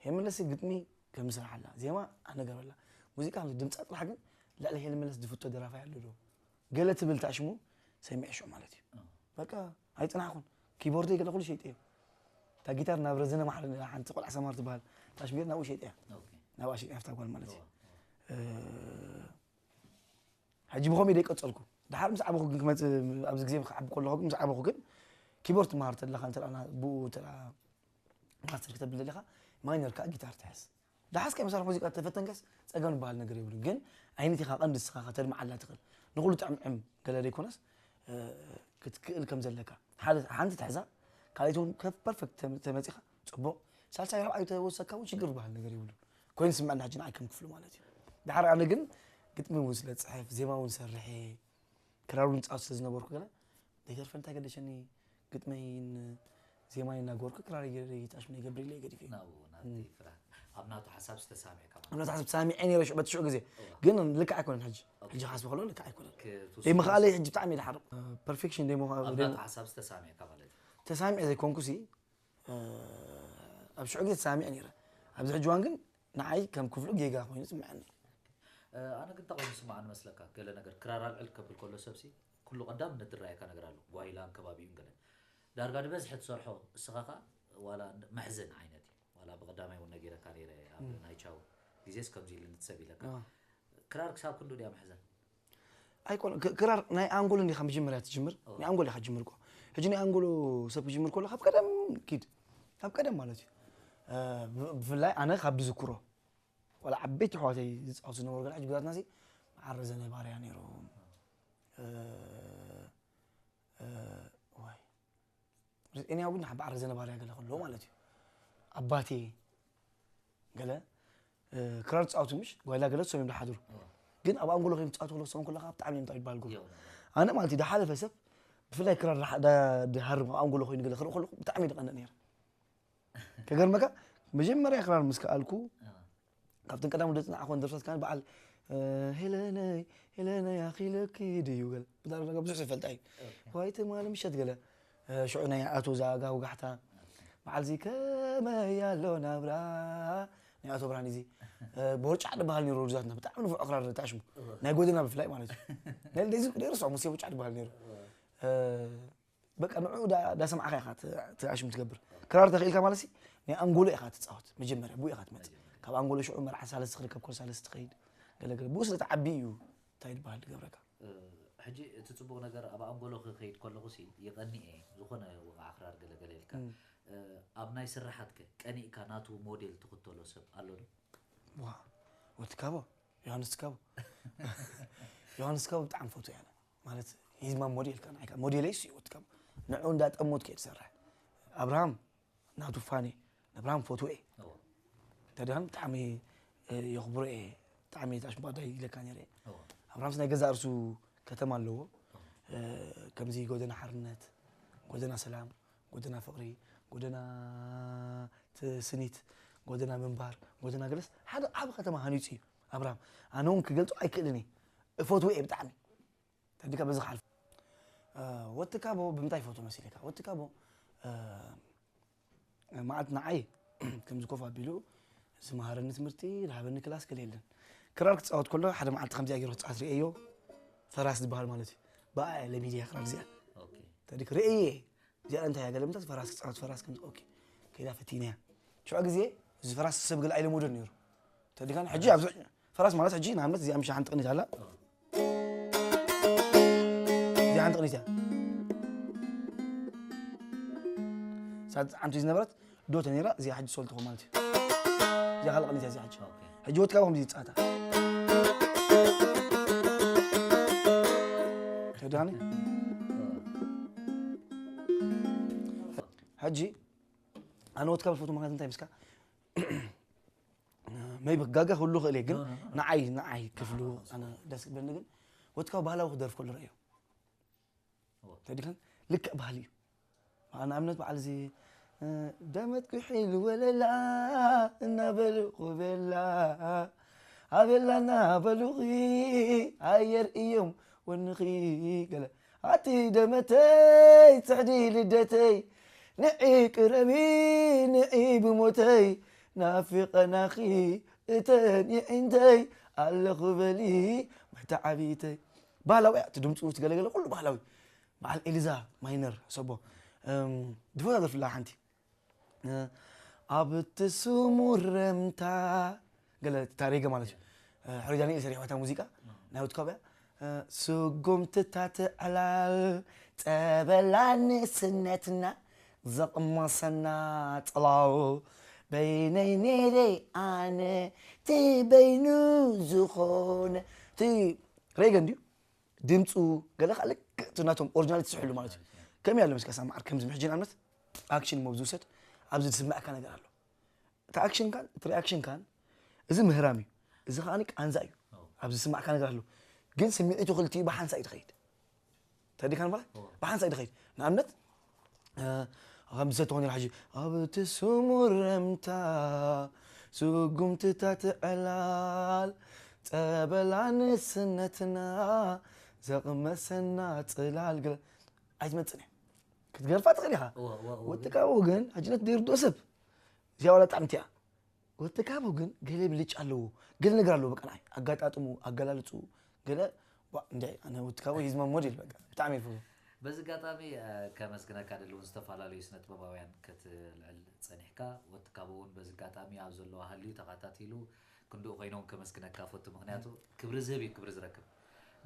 ሄለመለስ ግጥሚ ከም ዝሰርሓላ ዜማ ኣነገረላ ሙዚቃ ድምፃ ጥራሕ ግን ልዕሊ ሄለመለስ ዝፍቶ ደራፋይ ኣሎ ዶ ገለ ትብል ታሽሙ ሰሚዐ ሽዑ ማለት እዩ በቃ ኣይፅናሕኩን ኪቦርደይ ገለ ኩሉ ሸይጠዮ እታ ጊታር ናብ ረዘነ ማሕረ ሓንቲ ቆልዓ ሰማር ትበሃል ታሽሚር ናብኡ ሸይጠያ ናብኣ ሸይጠያ ፍታ ጓል ማለት እዩ ሕጂ ብኸምኡ ደይ ቀፀልኩ ድሓር ምስ ዓበኹ ግን ክመፅእ ኣብዚ ግዜ ክዓቢ ከለኹ ግን ምስ ዓበኹ ግን ኪቦርድ ትመሃር ተለኻ እንተ ብኡ እንተ ማስተር ክተብል ደሊኻ ማይነር ከዓ ጊታር ትሕዝ ዳሓስካ መሳርሒ ሙዚቃ ተፈተንካስ ፀገም ዝበሃል ነገር የብሉን ግን ዓይነት ኢኻ ቀንዲ ንስኻ ከተድምዓላ ትኽእል ንኩሉ ጥዕምዕም ገለ ዘይኮነስ ክትክእል ከም ዘለካ ሓደ ሓንቲ ትሕዛ ካልኣይቲ እውን ፐርፌክት ተመፂኻ ፅቡቕ ሳልሳይ ራብዓይ ተወሰካ እውን ሽግር ዝበሃል ነገር የብሉን ኮይኑ ስምዐና ሕጂ ንዓይ ከም ክፍሉ ማለት እዩ ድሓር ኣነ ግን ግጥሚ እውን ስለ ፅሕፍ ዜማ እውን ሰርሐ ክራር እውን ፃወት ስለ ዝነበርኩ ገለ ዘይተርፈ እንታይ ገደሸኒ ግጥመይን ዜማይ እናገበርኩ ክራር ይታሽም ይገብር ኢለ ገዲፍ እዩ ናብኡ ናብቲ ፍርሃት ኣብ ናቱ ሓሳብ ዝተሳሚዕካ ማለት እምነት ሓሳብ ተሳሚዐ ነይረ ሽዑ በቲ ሽዑ ግዜ ግን ልክዕ ኣይኮነን ሕጂ ሕጂ ሓስብ ከሎ ልክዕ ኣይኮነን ክትውስን ዘይምኽኣለይ ሕጂ ብጣዕሚ ይድሓርቕ ፐርፌክሽን ኣብ ናቱ ሓሳብ ዝተሳሚዕካ ማለት እዩ ተሳሚዐ ዘይኮንኩሲ ኣብ ሽዑ ግዜ ተሳሚዐ ነይረ ኣብዚ ሕጂ ዋን ግን ንዓይ ከም ክፍሉ ጌጋ ኮይኑ ይስምዐኒ ኣነ ግን ተቐይሙ ስምዓኒ መስለካ ገለ ነገር ክራር ኣልዕል ከብል ከሎ ሰብሲ ኩሉ ቀዳምነት ዝረኣየካ ነገር ኣሎ ጓይላን ከባቢኡን ገለን ዳርጋ ንበዝሒ ትሰርሖ እስኻ ኸዓ ዋላ መሕዘን ዓይነት እዩ ዋላ ብቐዳማይ እውን ነጊረካ ነይረ ኣብ ናይ ቻው ግዜስ ከምዚ ኢሉ ንትሰብ ኢለካ ክራር ክሳብ ክንዱ ድያ መሕዘን ኣይኮነ ክራር ናይ ኣንጎሎ እንዲኻ መጀመርያ ትጅምር ናይ ኣንጎሎ ኢኻ ትጅምር እኮ ሕጂ ናይ ኣንጎሎ ሰብ ክጅምር ከሎ ካብ ቀደም ኪድ ካብ ቀደም ማለት እዩ ብፍላይ ኣነ ካብ ዝዝክሮ ዋላ ዓበይቲ ኣሕዋተይ ዝፃወቱ ዝነበሩ ገለ ሕጂ ብዛትና ሲ መዓረዘ ናይ ባርያ ነይሮም ዋይ ርኤንያ እውን ሓባዕረ ዘነባርያ ገለ ከሎ ማለት እዩ ኣባቴ ገለ ክራር ፃወቱ ምሽ ጓይላ ገለ ሶም እዮም ዝሓድሩ ግን ኣብ ኣንጎሎ ከይም ትፃወቱ ከሎ ሰም ከለካ ብጣዕሚ እዮም ይባል ጎ ኣነ ማለት እዩ ዳሓለፈ ሰብ ብፍላይ ክራር ድሃርም ኣብ ኣንጎሎ ኮይኑ ገለ ክርኢ ከለኩ ብጣዕሚ ይደቀነ ነይረ ከገርመካ መጀመርያ ክራር ምስ ከኣልኩ ካብተን ቀዳም ወደ ፅናዕኮን ደርሳት ካን በዓል ሄለነይ ሄለነይ ኣኺለኪ ድዩ ገለ ብጣዕሚ ብዙሕ ዝፈልጣ እዩ ዋይ ትማሊ ምሸት ገለ ሽዑ ናይ ኣቶ ዛጋ ውጋሕታ በዓል ዚ ከመይ ኣሎ ናብራ ናይ ኣቶ ብርሃን እዚ ቦርጫዕ ዝበሃል ነይሩ ርዛትና ብጣዕሚ ንፉዕ ክራር ተኣሽሙ ናይ ጎደና ብፍላይ ማለት እዩ ናይ ልደይ ዝኩ ደርሶ ሙሴ ቦርጫዕ ዝበሃል ነይሩ በቃ ንዑ ዳሰምዓኻ ኢኻ ትኣሽም ትገብር ክራር ተኽኢልካ ማለት ናይ ኣንጎሎ ኢኻ ትፃወት መጀመርያ ብኡ ኢኻ ትመፅእ ካብ ኣንጎሎ ሽዑ መርዓ ሳለስቲ ክርከብ ኮል ሳለስቲ ትኸይድ ገለገለ ብኡ ስለ ተዓቢ እዩ እንታይ ዝበሃል ዝገብረካ ሕጂ እቲ ፅቡቕ ነገር ኣብ ኣንጎሎ ክኸይድ ከለኹ ሲ ይቐኒ እየ ዝኾነ ወቕዓ ክራር ገለገለ ኢልካ ኣብ ናይ ስራሓትከ ቀኒእካ ናቱ ሞዴል ትኽተሎ ሰብ ኣሎ ዶ ወትካቦ ዮሃንስ ትካቦ ዮሃንስ ትካቦ ብጣዕሚ ፈቱ ያለ ማለት ሂዝማ ሞዴል ካ ንዓይካ ሞዴለይ እሱ ይወትካ ንዑ እንዳጠሞት ከይድ ሰርሕ ኣብርሃም ናቱ ፋኒ ኣብርሃም ፎቶ እየ ተድሃን ብጣዕሚ የኽብሮ እየ ብጣዕሚ ታሽባዳ ይለካ ነረ ኣብርሃምስ ናይ ገዛ እርሱ ከተማ ኣለዎ ከምዚ ጎደና ሓርነት ጎደና ሰላም ጎደና ፍቕሪ ጎደና ስኒት ጎደና ምንባር ጎደና ገለስ ሓደ ዓብ ከተማ ሃኒፁ እዩ ኣብርሃም ኣነ እውን ክገልፆ ኣይክእልን እየ እፈትዎ እየ ብጣዕሚ ተዲካ በዚ ክሓልፍ ወትካቦ ብምንታይ ይፈትዎ መሲልካ ወትካቦ መዓልቲ ንዓይ ከምዚ ኮፍ ኣቢሉ ዝመሃረኒ ትምህርቲ ዝሃበኒ ክላስ ገለ የለን ክራር ክፃወት ከሎ ሓደ መዓልቲ ከምዚኣ ገይሩ ክፃወት ርእየዮ ፈራስ ዝበሃል ማለት እዩ ብኣ ለሚድያ ክራር እዚኣ ተዲክ ርእየ እዚኣ እንታይ እያ ገለ ምታት ፈራስ ክፃወት ፈራስ ከም ኦኬ ከይዳ ፈቲነያ ሽዑ ግዜ እዚ ፈራስ ሰብ ገለ ኣይለመዶን ነይሩ ተዲካን ሕጂ ኣብዚ ፈራስ ማለት ሕጂ ንኣብነት እዚኣ ምሻ ሓንቲ ቅኒት ኣላ እዚኣ ሓንቲ ቅኒት እያ ሳት ዓምቲ ዝነበረት ዶ ተነይራ እዚኣ ሕጂ ሶል ትኾን ማለት እዩ እዚኣ ካልእ ቅኒት እያ እዚኣ ሕጂ ሕጂ ወትካ ከምዚ ይፃታ ተዳኒ ሕጂ ኣነ ወትካ ብልፈቱ ምክንያት እንታይ ምስካ maybe ክጋገ ክህሉ ክእል እየ ግን ንዓይ ንዓይ ክፍሉ ኣነ ደስ ክብለኒ ግን ወትካ ባህላዊ ክደርፍ ከሎ ረእዮ ተዲከን ልክዕ ባህሊ እዩ ንኣብነት በዓል እዚ ደመት ክሒል ወለላ እናበሉ ኩበላ ኣበላ እናበሉኺ ኣየር እዮም ወንኺ ገለ ኣቲ ደመተይ ጽሕዲ ልደተይ ንዒ ቅረቢ ንዒ ብሞተይ ናፊቐናኺ እተን ይዒንተይ ኣለኹ በሊ መተዓቢተይ ባህላዊ እያ እቲ ድምፁ እቲ ገለገለ ኩሉ ባህላዊ በዓል ኤሊዛ ማይነር ሰቦ ድፈታ ደርፍላ ሓንቲ ኣብ እቲ ስሙረምታ ገለ ታሪገ ማለት እዩ ሕሪ ዳንኤል ሰሪሕዋ እታ ሙዚቃ ናይ ውትካብያ ስጉምትታት ዕላል ጸበላ ንስነትና ዘቕመሰና ጽላው በይነይ ነይረይ ኣነ እቲ በይኑ ዝኾነ እቲ ሬገን ድዩ ድምፁ ገለ ከዓ ልክዕ እቲ ናቶም ኦሪጂናል ትስሕሉ ማለት እዩ ከመይ ኣሎ ምስካ ሳማዓር ከምዚ ምሕጂ ንኣብነት ኣክሽን ሞብ ዝውሰድ ኣብዚ ዝስምዐካ ነገር ኣሎ እቲ ኣክሽንካን እቲ ሪኣክሽንካን እዚ ምህራም እዩ እዚ ከዓ ቃንዛ እዩ ኣብዚ ዝስማዕካ ነገር ኣሎ ግን ስምዒቱ ክልቲኡ ብሓንሳ እዩ ትኸይድ ተዲካን በላ ብሓንሳ እዩ ትኸይድ ንኣብነት ከምዚ ትኾን ኢላ ሕጂ ኣብ እቲ ስሙረምታ ስጉምትታት ዕላል ጸበላ ንስነትና ዘቕመሰና ጽላል ገለ ኣይትመጽን ክትገርፋ ትኽእል ኢኻ ወትካቦ ግን ሕጂ ነት ደይርዶ ሰብ እዚኣ ዋላ ጣዕምቲ እያ ወትካቦ ግን ገለ ብልጭ ኣለዎ ገለ ነገር ኣለዎ በቃ ንዓይ ኣጋጣጥሙ ኣገላልፁ ገለ እንደ ኣነ ወትካቦ ሂዝማ ሞዴል በቃ ብጣዕሚ ይፈ በዚ ኣጋጣሚ ከመስግነካ ደለውን ዝተፈላለዩ ስነ ጥበባውያን ክትልዕል ፀኒሕካ ወትካቦ እውን በዚ ኣጋጣሚ ኣብ ዘለዎ ሃልዩ ተኸታቲሉ ክንድኡ ኮይኖም ከመስግነካ ፈቱ ምክንያቱ ክብሪ ዝህብ እዩ ክብሪ ዝረክብ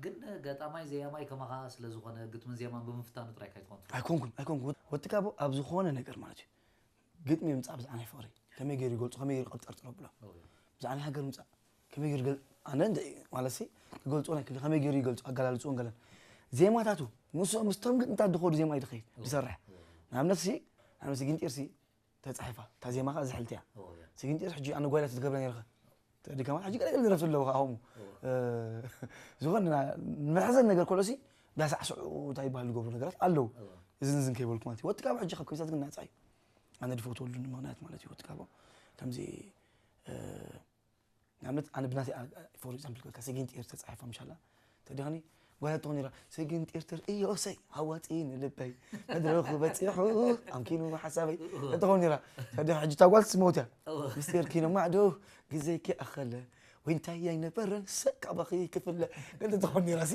ግን ገጣማይ ዘያማይ ከማኻ ስለ ዝኾነ ግጥምን ዜማን ብምፍታኑ ጥራይ ካይትኾን ትፈልጥ ኣይኮንኩን ኣይኮንኩን ወትካቦ ኣብ ዝኾነ ነገር ማለት እዩ ግጥሚ ምፃእ ብዛዕባ ናይ ፍቕሪ ከመይ ገይሩ ይገልፁ ከመይ ገይሩ ቀብጠርጥሮ ብሎ ብዛዕባ ናይ ሃገር ምፃእ ከመይ ገይሩ ገል ኣነ እንደ ማለት ሲ ክገልፁ ናይ ክሊ ከመይ ገይሩ ይገልፁ ኣገላልፅኡ ገለን ዜማታቱ ምስ ምስቶም ግጥምታት ዝኸዱ ዜማ እዩ ዝኸይድ ዝሰርሕ። ንኣብነት ሲ ንኣብነት ስጊንጢር ሲ ተጻሒፋ እታ ዜማ ከኣ ዝሕልቲ እያ። ስጊንጢር ሕጂ ኣነ ጓይላ ትገብረ ነርኸ ተዲ ከማን ሕጂ ገለገለ ደረፍቲ ኣለዉ ከኣ ከምኡ ዝኾነ ንመሕዘን ነገር ከሎ ሲ ዳሳዕስዑ እንታይ ይበሃል ዝገብሩ ነገራት ኣለዉ። እዝን እዝን ከይበልኩ ማለት እዩ። ወዲ ካባ ሕጂ ካብ ከሚሳት ግን ናጻ እዩ። ኣነ ዝፈትወሉ ምኽንያት ማለት እዩ። ወዲ ካባ ከምዚ ንኣብነት ኣነ ብናተይ for example ከ ሰጊን ጤር ተጻሒፋ ምሻላ ተዲኻኒ ጓል ትኾን ነራ ሰጊን ጤር ተርእዮ ሰይ ሃዋጺ ንልበይ መድረኹ በጺሑ ኣምኪኑ ሓሳበይ ተኾን ነራ ተዲ ሕጂ ታጓል ትስመውት እያ ምስጢር ኪኖ ማዕዶ ግዜ ከኣኸለ ወይ እንታይ ኣይነበረን ሰቅ ካባኺ ክፍለ ገለ ትኾን ነራ ሲ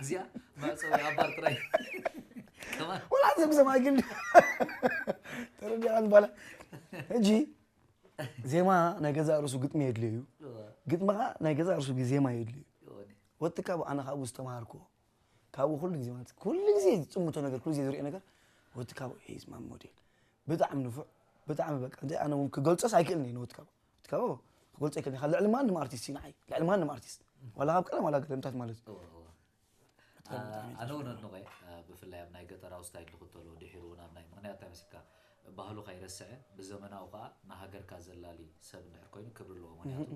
እዚኣ መዕፀዊ ኣባር ጥራይ ከማን ወላ ዘምዘም ኣይግል ተረዲኻን ባላ ሕጂ ዜማ ናይ ገዛእ ርእሱ ግጥሚ የድልዮ እዩ። ግጥሚ ኸዓ ናይ ገዛእ ርእሱ ዜማ የድልዮ እዩ። ወዲ ካብ ኣነ ካብኡ ዝተምሃርክዎ ካብኡ ኩሉ ግዜ ማለት ኩሉ ግዜ ዝፅምቶ ነገር ኩሉ ግዜ ዝሪኦ ነገር ወዲ ካብ ሂዝ ማም ሞዴል ብጣዕሚ ንፉዕ ብጣዕሚ በቃ እንታይ ኣነ እውን ክገልፆስ ኣይክእልን እየ ንወዲ ካብ ወዲ ካብ ክገልፆ ኣይክእልን ካብ ልዕሊ ማንም ኣርቲስት እዩ ንዓይ ልዕሊ ማንም ኣርቲስት ዋላ ካብ ቀለም ዋላ ገለምታት ማለት እዩ። ኣነ እውን ኣድንቆ ብፍላይ ኣብ ናይ ገጠራዊ ስታይል ንክተሎ ድሒሩ እውን ኣብ ናይ ምክንያት እንታይ መሲልካ ባህሉ ከይረስዐ ብዘመናዊ ከዓ ንሃገርካ ዘላሊ ሰብ እንድሕር ኮይኑ ክብሪ ኣለዎ ምክንያቱ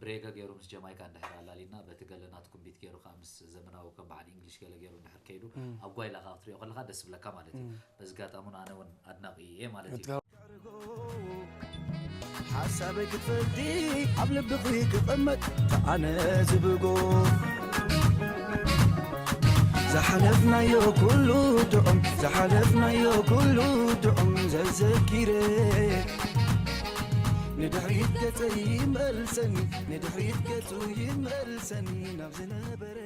ብሬገ ገይሩ ምስ ጀማይካ እንድሕር ኣላሊና በቲ ገለ ናትኩም ቢት ገይሩ ከዓ ምስ ዘመናዊ ከም በዓል እንግሊሽ ገለ ገይሩ እንድሕር ከይዱ ኣብ ጓይላ ከዓ ክትሪኦ ከለካ ደስ ብለካ ማለት እዩ በዚ ጋጣሚ እውን ኣነ እውን ኣድናቂ እየ ማለት እዩ ሓሳበይ ክትፈልጢ ኣብ ልብኺ ክቕመጥ ተኣነ ዝብጎ ዝሓለፍናዮ ኩሉ ድዑም ዝሓለፍናዮ ኩሉ ድዑም ዘዘኪረ ንድሕሪት ገጸ ይመልሰኒ ንድሕሪት ገጹ ይመልሰኒ ናብ ዝነበረ